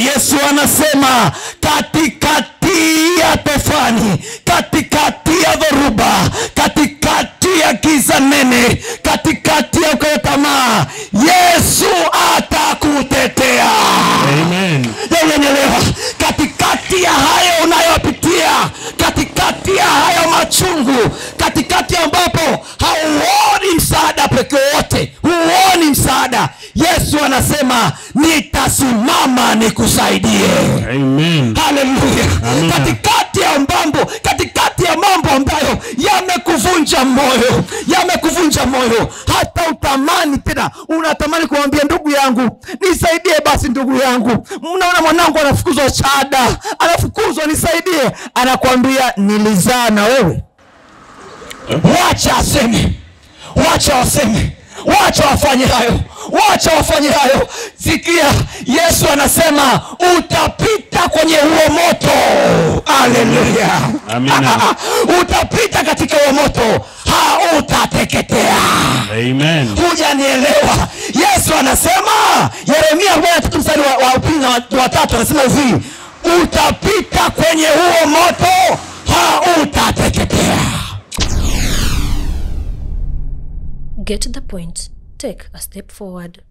Yesu anasema katikati ya tofani, katikati ya dhoruba, katikati ya giza nene, katikati ya kukata tamaa, Yesu atakutetea. Amen. Unanielewa? Katikati ya hayo unayopitia, katikati ya hayo machungu, katikati ambapo hauoni msaada peke wote, huoni msaada, Yesu anasema nitasimama nikusaidie. Amen. Haleluya. Katikati ya mambo, katikati ya mambo ambayo yamekuvunja moyo, yamekuvunja moyo, hata utamani tena, unatamani kumwambia ndugu yangu, nisaidie basi ndugu yangu. Mnaona mwanangu anafukuzwa shahada, anafukuzwa, nisaidie. Anakuambia nilizaa na wewe. Wacha aseme, wacha waseme, wacha wafanye hayo, wacha wafanye hayo. Sikia, Yesu anasema utapita kwenye huo moto. Haleluya. Amina. Utapita katika huo moto, hautateketea. Amen. Hujanielewa? Yesu anasema Yeremia 43 mstari wa 2 na wa 3 anasema hivi, utapita kwenye huo moto, hautateketea. Get the point. Take a step forward.